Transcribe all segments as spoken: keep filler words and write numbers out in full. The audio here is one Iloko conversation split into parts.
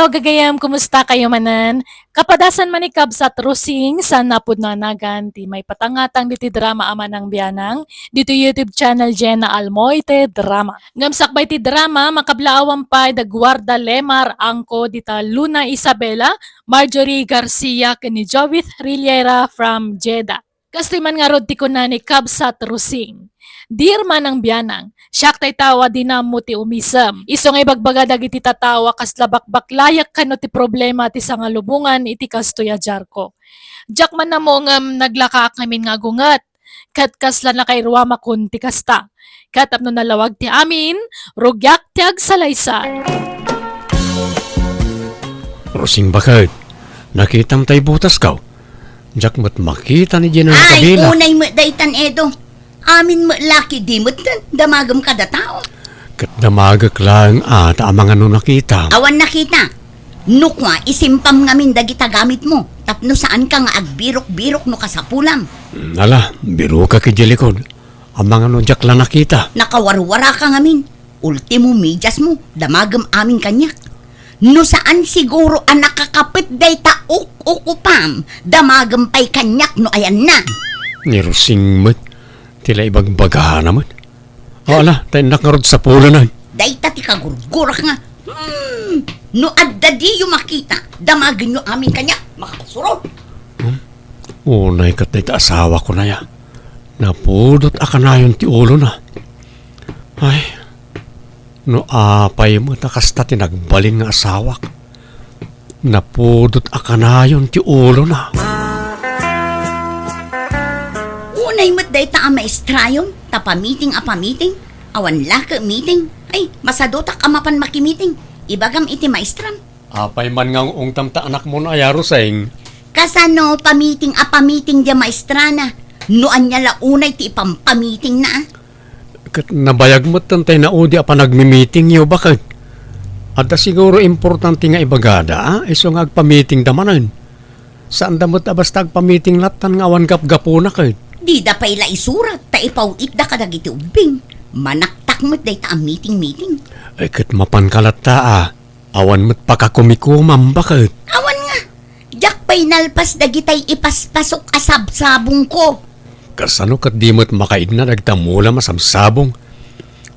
Hello, gagayam, kumusta kayo manen? Kapadasan man ni Kabsat Rosing, saan napudno a nagan ti maipatangatang ditoy drama a Manang Bianang, ditoy YouTube channel Jenna Almoite Drama. Ngem sakbay ti drama, makablaawan pay da Guarda Lemar Angko dita Luna Isabela, Marjorie Garcia ken ni Jovith Rillera from Jeddah. Kastoy man ngarud ti kuna ni Kabsat Rosing, "Dear Manang Bianang, siak tay tao a dina ammo ti umisem. Isu nga ibagbaga dagiti tattao a kasla bakbaklayak kano ti problema ti sangalubongan iti kastoy a diarko. Diak man ammo ngem naglakaak ngamin nga agunget, ket kasla nakairuamakon ti kasta. Ket tapno nalawag ti amin, rugiak ti agsalaysay." Rosing baket, nakitam tay butasko? Diak met makita ni Jenna. Ay, kabila. Unay met daytan, Edo. Amin met laki, di met damagem kada tao. Ket damagek laeng a ta amangan no nakita. Awan nakita. No kua, isimpam ngamin dagita gamitmo, tapno saanka nga agbirok-birok no kasapulam. Ala, birokak idiay likod. Amangan no diak la nakita. Nakawarwaraka ngamin. Ultimo, mediasmo, damagem amin kaniak. No saan siguro a nakakapet dayta uk-ukupam, damagem pay kaniak no ayanna. Ni Rosing met, ti la ibagbagana met. O, ala, ta innak ngarud sapulenen. Dayta ti kagurgurak nga, hmm, no adda diyo makita, damagenyo amin kaniak, makapasuro. Hmm? Unay ket dayta asawakon aya. Napudot a kanayon ti ulona. Ay, no apay met a kasta ti nagbalin nga asawak. Napudot a kanayon ti ulona. Unay met dayta a maestrayon, ta pamiting a pamiting, awan lake meeting. Ay, masadutak a mapan makimiting. Ibagam iti maestram. Apay man nga ung-ungtam ta anakmon aya, Rosing? Kasano pamiting a pamiting diay maestrana? No ania la unay ti ipampamitingna, a? Ket nabayag met tay naudi a panagmimitingyo, baket. Adda siguro importante nga ibagada, a? Isu nga agpamitingda manen. Saanda met a basta agpamiting lattan nga awan gapgapuna ket. Dida pay la isurat ta ipaw-itda kadagiti ubbing. Manaktak met dayta a miting-miting. Ay, ket mapanka latta, a? Awan met pakakumikomam, baket. Awan nga. Diak pay nalpas dagitay ipaspasok a sabsabongko. Kasano ket di met makaidna dagita mulam a sabsabong?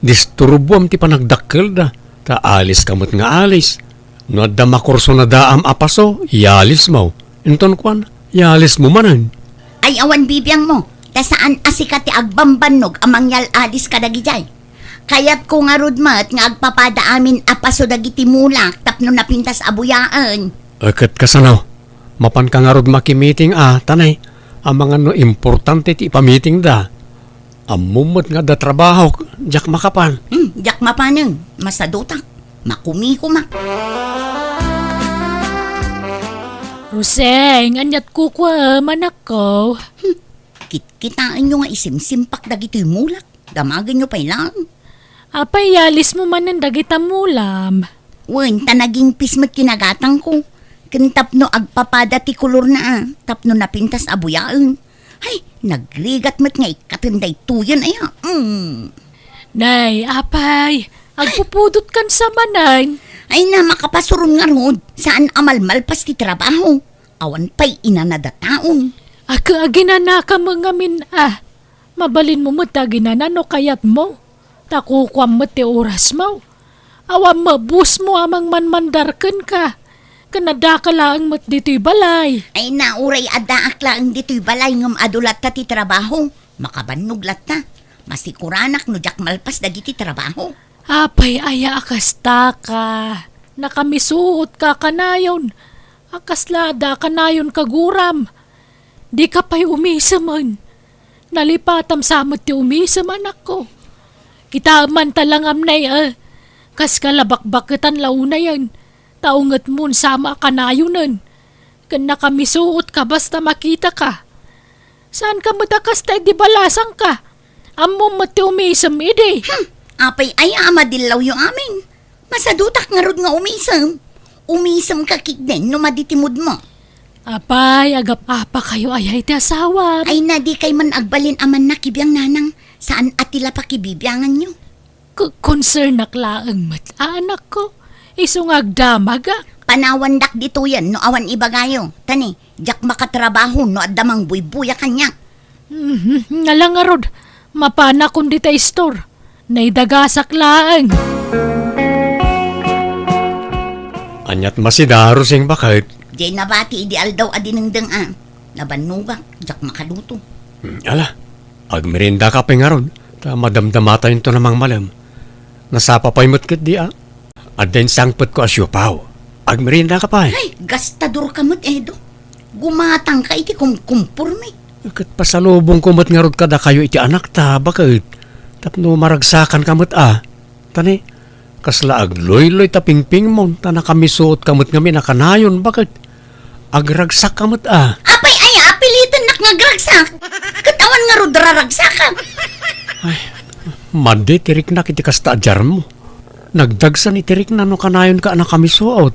Disturbuam ti panagdakkelda, ta aliska met nga alis. No adda makursunadaam a paso, ialismo. Inton kuan, ialismo manen. Ay, awan bibiangmo, ta saan a sika ti agbambannog a mangyal-alis kadagidiay. Kayatko ngarud met nga agpapada amin a paso dagiti mulak tapno napintas a buyaen. E, ket kasano? Mapanka ngarud makimiting a, tanay, amangan no importante ti ipamitingda. Ammom met nga adda trabahok, diak makapan. Hmm, diak mapanen. Masadutak. Makumikomak. Rosing, aniat kukuam, anakko? Hmm, kitkitaenyo nga isimsimpak dagitoy mulak. Damagenyo pay laeng. Apay, ialismo manen dagita mulam? Wen, ta nagingpis met ti nagatangko. Ken tapno agpapada ti kolorna, a, tapno napintas a buyaen. Ay, nagrigat met nga ikkaten daytoyen, aya. Mm. Nay, apay, agpupudotkan sa manen. Ay na, makapasuron ngarud. Saan a malmalpas ti trabaho. Awan pay inanadataon. Ag-, aginanakam ngamin, a. Mabalinmo met ti aginana no kayatmo, ta kukuam met ti orasmo. Awan mabusmo a mangmanmandar kenka, ken addaka laeng met ditoy balay. Ay na, uray addaak laeng ditoy balay ngem adu latta ti trabaho. Makabannog latta. Masikuranak no diak malpas dagiti trabaho. Apay aya a kastaka? Nakamisuotka kanayon. A kasla adda kanayon kaguram. Dika pay umisemen. Nalipatam sa met ti umisem, anakko. Kitaem man ta langam nay, a. Kaska la bakbaketan la unayen, ta ungetmon sa met a kanayonen. Ken nakamisuotka basta makitaka. Saanka met a kasta idi balasangka. Ammom met ti umisem idi. Hmm, apay aya a madillawyo amin? Masadutak ngarud nga umisem. Umisemka ketdin no madi ti moodmo. Apay, agap-apakayo aya iti asawam? Ay na, dikay man agbalin a mannakibiang, nanang. Saan a ti la pakibibianganyo? K-, konsernak laeng met, a, anakko. Isu nga agdamag, a? Panawandak ditoyen no awan ibagayo. Tani, diak makatrabaho no adda mangbuybuya kaniak. Mhm, nga la ngarud, mapanakon dita istor. Naidagasak laeng. Aniat masida, Rosing, baket? Diay nabati idi aldaw a dinengdeng a. Nabannogak, diak makaluto. Hmm, ala, agmeriendaka pay ngarud, ta madamdamatayonto a mangmalem. Nasapa pay met ketdi a. Adda insangpetko a siopaw. Agmeriendaka pay. Ay, gastadorka met, Edo. Gumatangka iti kumkumpormi. Ket pasalubongko met ngarud kadakayo iti anakta, baket. Tapno maragsakanka met a. Tani, kasla agluyloy ta pingpingmon, ta nakamisuotka met ngamin a kanayon, baket. Agragsakka met a. Apay aya a pilitennak nga agragsak? Ket awan ngarud raragsakak. Ay, madi ti riknak iti kasta a diarmo. Nagdagsa ni ti rikna no kanayonka a nakamisuot.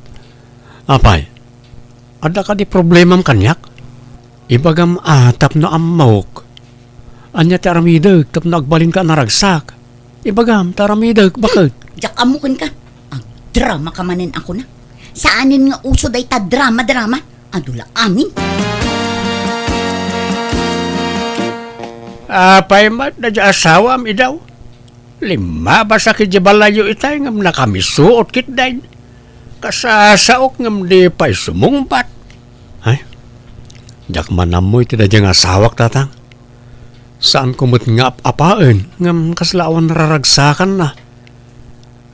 Apay, adda kadi problemam kaniak? Ibagam a tapno ammok. Ania ti aramidek tapno agbalinka a naragsak? Ibagam ta aramidek, baket? Diak ammo kenka. Agdramaka manen a kuna. Saanen nga uso dayta drama-drama. Adu la amin. Apay met daydiay asawam, Edo? Limmabasak idiay balayyo itay ngem nakamisuot ketdi. Kasasaok ngem di pay sumungbat. Ay, diak man ammo iti daydiay nga asawak, Tatang. Saanko met nga ap-apaen ngem kasla awan raragsakanna.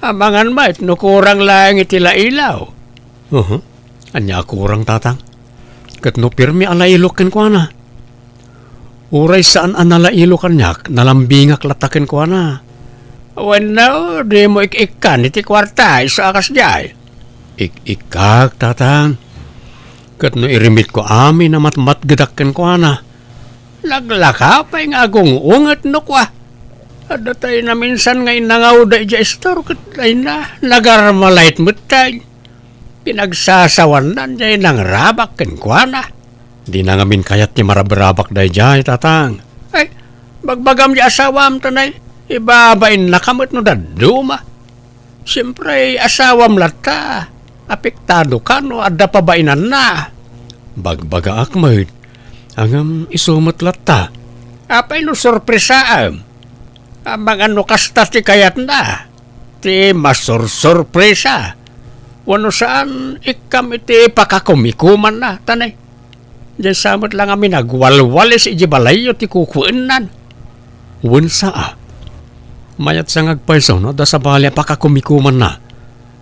Amangan met no kurang laeng iti lailaw. Uhu. Ania a kurang, Tatang? Ket no pirmi a lailok kenkuana? Uray saan a nalailo kaniak, nalambingak latta kenkuana. Wenno, dimo ik-ikkan iti kuarta, isu a kasdiay. Ik-ikkak, Tatang. Ket no irimitko amin a matmatgedak kenkuana, naglaka pay nga agung-unget no kua. Adda tay naminsan nga innangawda idiay istor ket dayna, nagarmalait met tay. Pinagsasawannan diay nangrabak kenkuana. Dina ngamin kayat ti marabrabak daydiay, Tatang. Ay, bagbagam diay asawam, tanay, ibabainnaka met no dadduma. Siempre, asawam latta. Apektado ka no adda pabainanna. Bagbagaak met. Ngem isu met latta. Apay no sorpresaem? Amangan no kasta ti kayatna. Ti masursurpresa. Wenno saan, ikkam iti pakakumikumanna, tanay. Diay sa met la ngamin agwalwalis idiay balayyo ti kukuennan. Wen sa a. Mayat sa nga agpayso no adda sabali a pakakumikumanna.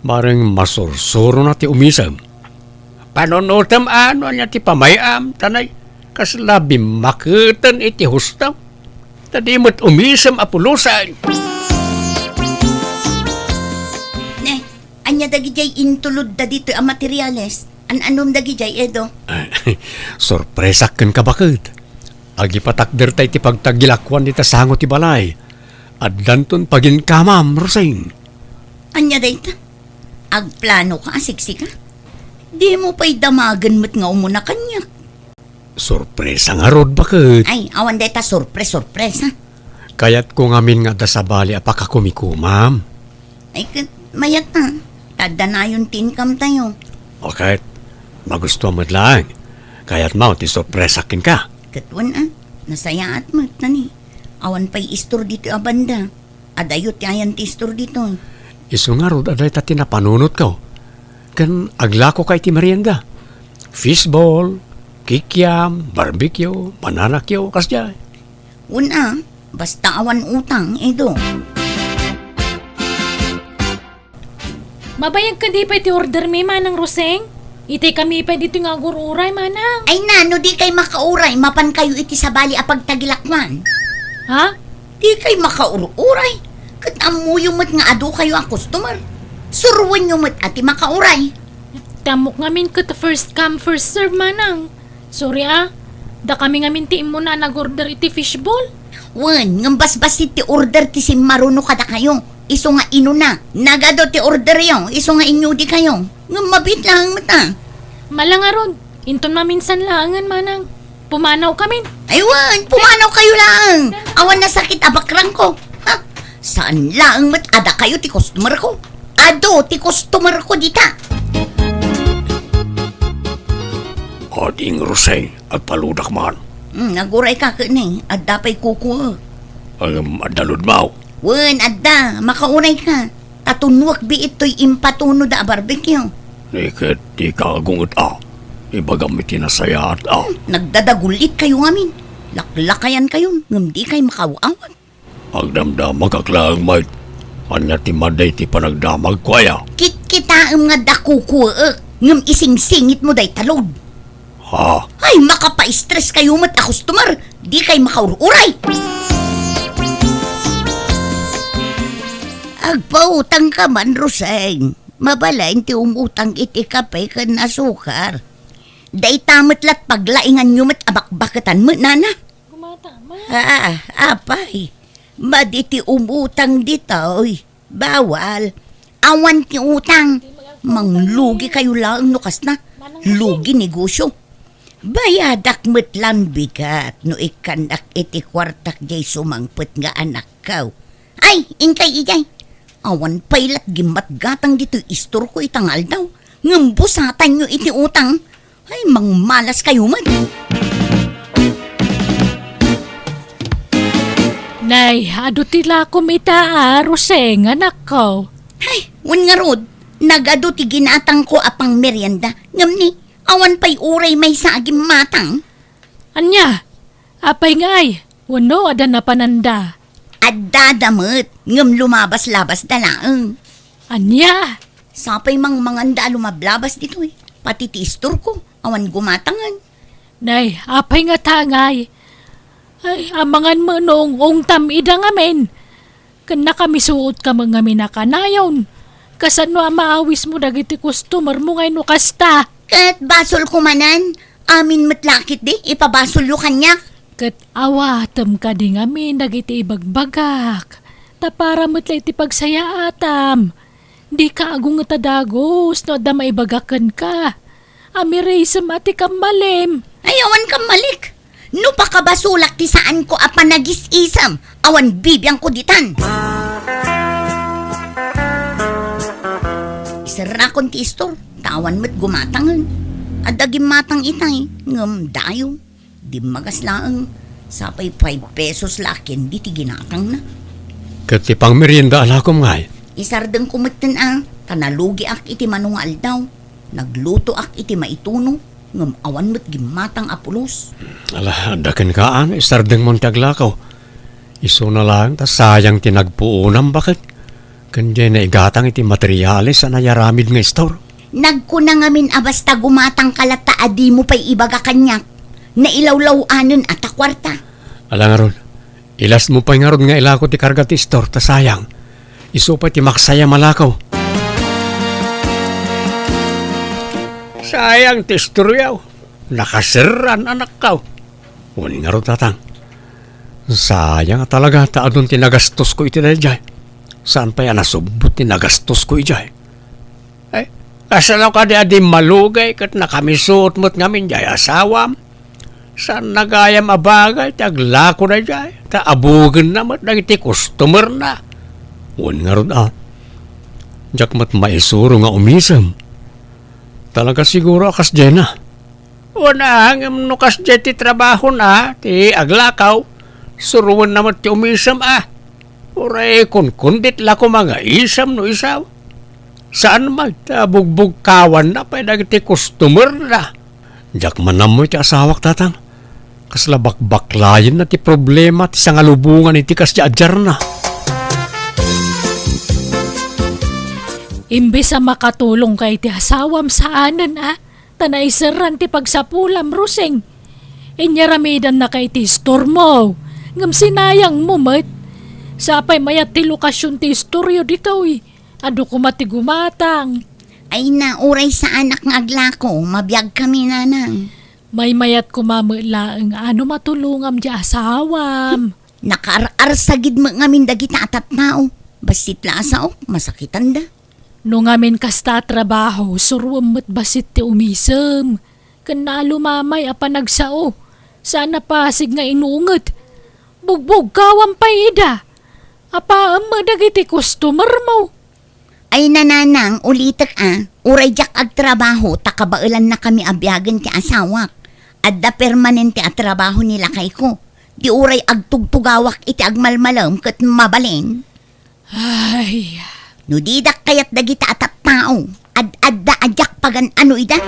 Bareng masursurona ti umisem. Panunotem a no ania ti pamay-am, tanay. Kasla bimmaketen iti husto. Ta di met umisem a pulosan. Ne, ania dagidiay intulodda ditoy a materiales? An-anom dagidiay, Edo? Sorpresak kenka, baket. Agipatakderta iti pagtagilakuan dita sango ti balay. Addanton paginkamam, Rosing. Ania dayta? Agplanoka a siksika? Dimo pay damagen met nga umuna kaniak. Sorpresa ngarud, baket. Ay, awan dayta sorpres-sorpresa. Kayatko ngamin nga adda sabali a pakakumikumam. Ay, ket mayat a. Ta adda nayon ti income tayo. O ket, magustuam met laeng. Kayatmo ti sorpresa kenka. Ket wen a, nasayaat met, tani. Awan pay istor ditoy a banda. Adayo ti ayan ti istor ditoy. Isu ngarud a dayta ti napanunotko. Ken aglakoka iti merienda. Fishball, kikiam, barbecue, banana cue, kasdiay. Wen a, basta awan utang, Edo. Mabayag kadi pay ti order mi, Manang Roseng? Itay kami pay ditoy nga agur-uray, Manang. Ay na, no di kay makauray, mapan kayo iti sabali a pagtagilakuan. Ha? Di kay makaur-uray. Ket ammoyo met nga adu kayo a customer. Suruenyo met a ti makauray. Ti ammok ngamin ket first come, first serve, Manang. Sorry a, dakami ngamin ti immuna a nag-order iti fishball. Wen, ngem basbassit ti order ti simmaruno kadakayo. Isu nga inuna, nagadu ti orderyo, isu nga inyudi kayo. Ngem mabiit laeng met a. Mala ngarud, inton maminsan laengen, Manang. Pumanaw kamin. Ay wen, pumanaw kayo laeng. Awan nasakit a bakrangko. Ha? Saan laeng met a dakayo ti customer ko. Adu ti customer ko dita. Ading Roseng, agpaludak man. Hmm, aguray ka ket ni, adda pay kukuek. Ngem adda ludmaw? Wen, adda, makauray ka. Ta tunuek biit toy impatuno da a barbecue. Ni ket di ka agunget a. Ibagam iti nasayaat a. Hmm, nagdadagul-it kayo ngamin. Laklakayan kayon, ngem di kay makaw-awat. Agdamdamagak laeng met. Ania ti madi ti panagdamagko aya? Kitkitaem nga adda kukuek, ngem isingsingitmo dayta load. Ha? Ay, makapa-stress kayo met a customer. Di kay makaur-uray. Agpautang ka man, Roseng. Mabalin ti umutang iti kape ken asukar. Dayta met lat paglainganyo met a bakbaketan met, nana. Gumata, ma. Ah, apay. Madi ti umutang ditoy. Bawal. Awan ti utang. Manglugi kayo laeng no kasna. Lugi negosyo. Bayadak met lan bigat no ikkannak iti kuartak jay sumangpet nga anakko. Ay, inkay ijay. Awan pay lat gimmatgatang ditoy istorko ita nga aldaw. Ngem busatanyo iti utang. Ay, mangmalas kayo met. Nay, adu ti lakom ita a, Roseng, anakko. Ay, wen ngarud, nagadu ti ginatangko a pangmerienda. Ngem ni, awan pay uray maysa a gimmatang. Ania? Apay ngay? Wenno adda napananda? Addada met, ngem lumabas-labasda laeng. Ania? Sapay mangmanganda a lumablabas ditoy. Pati ti istorko, awan gumatangen. Nay, apay ngata ngay? Ay, amangan met no ung-ungtam ida ngamin. Ken nakamisuot ka met ngamin a kanayon. Kasano a maawismo dagiti customer mo ngay no kasta? Ket basolko manen, amin met la ketdi ipabasolyo kaniak. Ket awatem kadi ngamin dagiti ibagbagak, ta para met la iti pagsayaatam. Dika agunget a dagus no adda maibagak kenka. Amirisem a ti kammalim. Ay, awan kammalik. No pakabasolak ti saanko a panagis-isem, awan bibiangko ditan. Iserrakon ti istor, ta awan met gumatangen. Adda gimmatang itay, ngem dayo. Dimmagas laeng, sapay five pesos la a ken diti ginatangna. Ket ti pangmerienda a lakom ngay? Isardengko metten a, ta nalugiak iti mano nga aldaw. Naglutoak iti maituno, ngem awan met gimmatang a pulos. Ala, adda kenka, isardengmon ti aglakaw. Isuna laeng ta sayang ti nagpuonam baket. Ken diay naigatang iti materiales a nayaramid nga istor. Nagkuna ngamin a basta gumatangka latta a dimo pay ibaga kaniak, nailawlaw-anen a ta kuarta. Ala ngarud, ilasmo pay ngarud nga ilako ti karga ti istor ta sayang. Isu pay ti maksayam a lakaw. Sayang ti istoryaw. Nakaserran, anakkaw. Wen ngarud, tatang. Sayang a talaga ta adun ti nagastosko iti daydiay. Saan pay a nasubbot ti nagastosko idiay. Ay, kasano kadi a di malugay ket nakamisuot met ngamin diay asawam? Saanna gayam a bagay ti aglako daydiay, ta abugenna met dagiti customerna. Wen ngarud a, diak met maisuro nga umisem. Talaga siguro a kasdiayna. Wen a, ngem no kasdiay ti trabahona, ti aglakaw, suroenna met ti umisem a. Uray kunkundit la koma nga isem no isaw. Saan met ta bugbugkawanna pay dagiti customerna. Diak man ammo iti asawak, tatang. Kasla bakbaklayenna ti problema ti sangalubongan iti kasdiay a diarna. Imbes a makatulongka iti asawam, saanen a, ta naiserran ti pagsapulam, Roseng. Inyaramidannaka iti istormo, ngem sinayangmo met. Sapay mayat ti lokasion ti istoryo ditoy. Adu koma ti gumatang. Ay na, uray saanak nga aglako, mabiagkami, nanang. Maymayat koma met laeng a no matulongam diay asawam. Nakaar-arsagid met ngamin dagita a tattao. Bassit la a saok, masakitanda. No ngamin kasta a trabaho, suroem met bassit ti umisem. Ken naalumamay a panagsao. Saan a pasig nga inunget. Bugbugkawam pay ida. Apaem met dagiti customermo. Ay, nanang, ulitek a, uray diak agtrabaho ta kabaelannakami a biagen ti asawak. Adda permanente a trabaho ni lakayko. Di uray agtugtugawak iti agmalmalem ket mabalin. Ay. No didak kayat dagita a tattao, ad-adda a diak pagan-ano ida.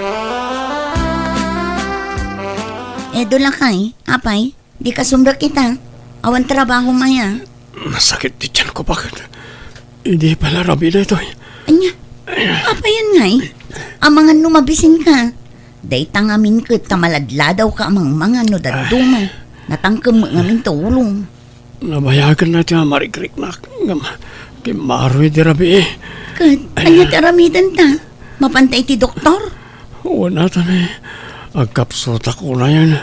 Edo lakay, apay, di ka sumrek ita. Awan trabaho maya. Nasakit ti tiyan ko, bakit? Idi pala rabi daytoy. Anya? Apayan ngay? Amangan no mabisin ka. Dayta ngamin ket ta maladladaw ka amang mangan no dadduma. Natangkem met ngamin ta ulom. Nabayagen na ti amarikriknak ngem kimmaroy ti rabii. Ket ania ti aramiden ta? Mapanta iti doktor? Wen, ata ni agkapsutak unayen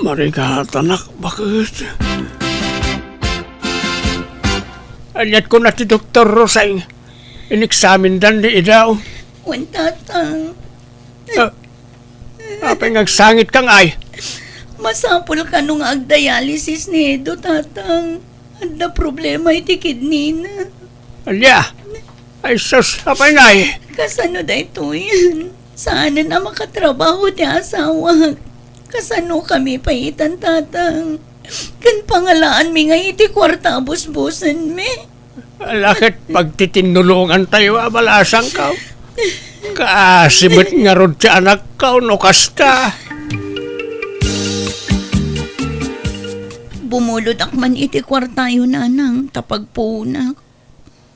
marigatanak baket. Aniat kuna ti doktor, Roseng? Ineksamindan ni Idaw. Wen, tatang. Ah, apay nga agsangit ka ngay? Masapul kano nga agdialysis ni Edo, tatang. Adda problema iti kidney na. Ania? Ay sus, apay ngay? Kasano daytoyen? Saanen a makatrabaho ti asawak. Kasano kami pay itan, tatang? Ken pangalaanmi ngay iti kuarta a busbusenmi. Ala ket pagtitinulongantayo a balasangkaw. Kaasi met ngarud ti anakkaw no kasta. Bumulod ak man iti kuartayo, nanang, ta pagpuonak.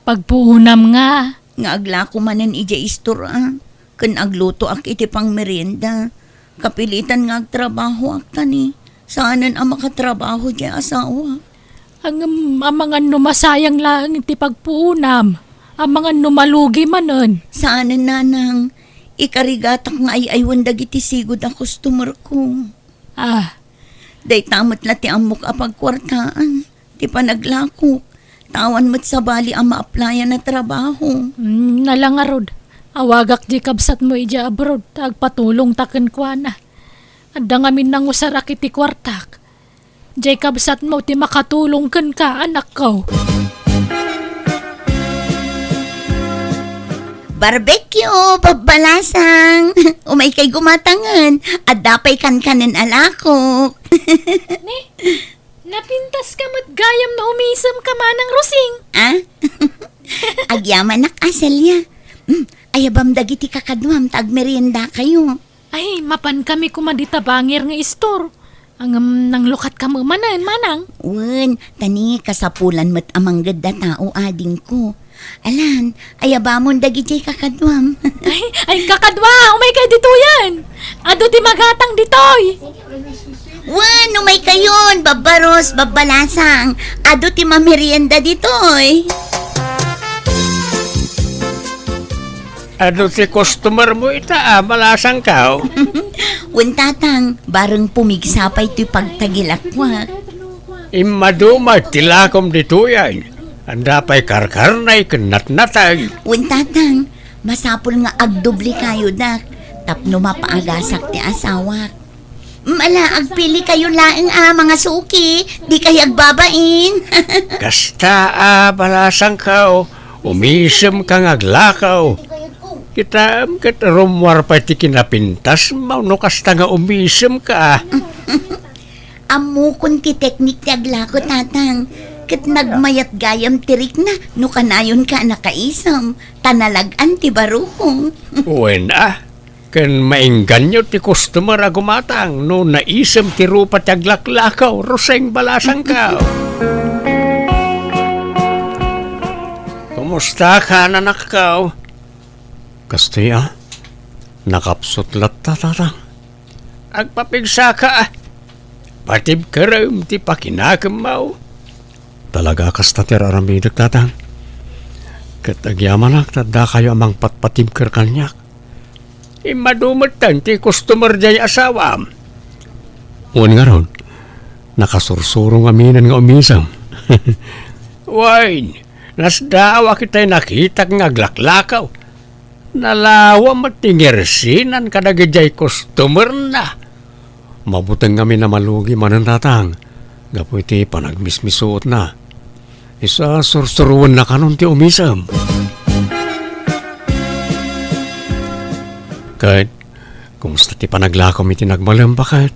Pagpuonam nga? Nga aglako manen idiay istor a, ken aglutoak iti pangmerienda. Kapilitan nga agtrabahoak ta ni, saanen a makatrabaho diay asawa. Ngem amangan no masayang laeng ti pagpuonam, amangan no malugi manen. Saanen, nanang, ikarigatak nga ay-aywen dagiti sigud a customer ko. Ah. Dayta met la ti ammok a pagkuartaan ti panaglakok, ta awan met sabali a ma-applyan a trabaho. Mm, nala ngarud, awagak diay kabsatmo idiay abroad, ta agpatulongta kenkuana. Adda ngamin nangusarak iti kuartak. Diay kabsatmo ti makatulong kenka, anakko. Barbecue, babbalasang. Umaykay gumatangen. Adda pay kankanen a lakok. Ni, napintas ka met gayam no umisem ka, Manang Rosing. Ah? Agyamanak a, Celia. Mm, ayabam dagiti kakaduam ta agmeriendakayo. Ay, mapan kami koma dita bangir nga istor. Ngem nanglukat ka met manen, manang. Wen, ta ni kasapulan met a manggedda tao, adingko. Alan, ayabamon dagidiay kakaduam. Ay, ay, kakadua, umaykay ditoyen. Adu ti magatang ditoy. Wen, umaykayon, babbaros, babbalasang. Adu ti mamerienda ditoy. Adu ti customer mo ita, a, balasangkaw? Wen, tatang, bareng pumigsa pay toy pagtagilakwak. Immaduma ti lakom ditoyen. Adda pay karkarnay ken natnatay. Wen, tatang, masapul nga agdoblekayo, dak, tapno mapaagasak ti asawak. Mm, ala, agpilikayo laeng a mangasuki, dikay agbabain. Kasta a balasangkaw, umisemka nga aglakaw. Kitaem ket rummuar pay ti kinapintasmo no kasta nga umisemka. Ammokon ti teknik ti aglako, tatang. Ket nagmayat gayam ti rikna no kanayonka a nakaisem, ta nalag-an ti barukong. Wen a, ken maingganyo ti customer a gumatang no naisem ti rupa ti aglaklakaw, Roseng, balasangkaw. Kumusta ka, nanakkaw? Kastoy a, nakapsut latta, tatang. Agpapigsaka a. Patibkerem ti pakinakemmo. Talaga kasta ti ar-aramidek, tatang. Ket agyamanak ta addakayo a mangpatpatibker kaniak. Immadu metten ti customer diay asawam. Wen ngarud, nakasursuro ngaminen nga umisem. Wen, nasdaawak itay nakitak nga aglaklakaw. Nalawa met ti ngersinan kadagidiay customerna. Mabuteng ngamin a malugi manen, tatang, gapu iti panagmismisuotna. Isu a sursuroenna kanon ti umisem. Ket, kumusta ti panaglakom iti nagbalem, baket?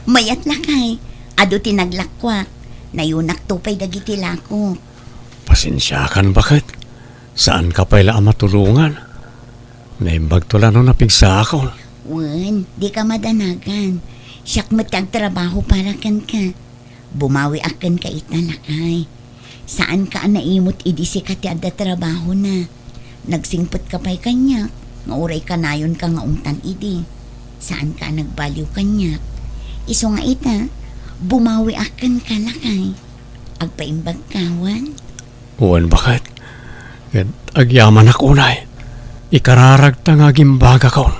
Mayat, lakay. Adu ti naglakuak. Nayunakto pay dagiti lakok. Pasensiakan, baket. Saanka pay la a matulongan. Naimbagto la no napigsaakon. Wen, dika madanagan. Siak met ti agtrabaho para kenka. Bumawiak kenka ita, lakay. Saanka a naimut idi sika ti adda trabahona. Nagsingpetka pay kaniak, nga uray kanayonka nga ungtan idi. Saanka a nagbaliw kaniak. Isu nga ita, bumawiak kenka, lakay. Agpaimbagka, wen? Wen, baket. Ket agyamanak unay. Ikararagta nga agimbagakon.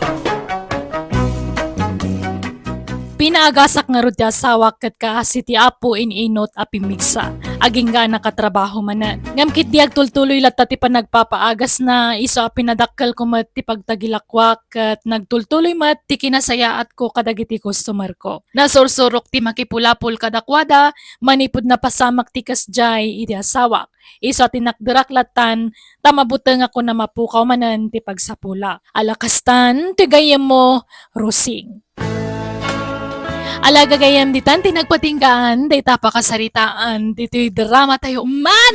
Pinaagasak ngarud ti asawak ket kaasi ti Apo in-inut a pimmigsa. Agingga a nakatrabaho manen. Ngem ketdi agtultuloy latta ti panagpapaagasna, isu a pinadakkelko met ti pagtagilakuak ket nagtultuloy met ti kinasayaatko kadagiti customerko. Nasursurok ti makipulapol kadakuada manipud napasamak ti kasdiay iti asawak. Isu a tinakderak lattan, ta mabutengakon a mapukaw manen ti pagsapulak. Ala kastan ti gayyemmo, Rosing. Ala gagayyem, ditan ti nagpatinggaan dayta pakasaritaan ditoy drama tayo, Manang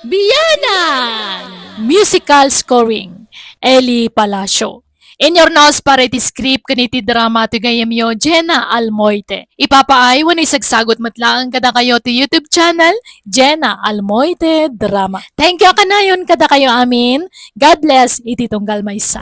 Biyanan! Musical scoring, Eli Palacio. Inyurnos para iti script ken iti drama ti gayyemyo, Jenna Almoite. Ipapaay wenno isagsagut met laeng kadakayo ti YouTube channel, Jenna Almoite Drama. Thank you a kanayon kadakayo amin. God bless iti tunggal maysa.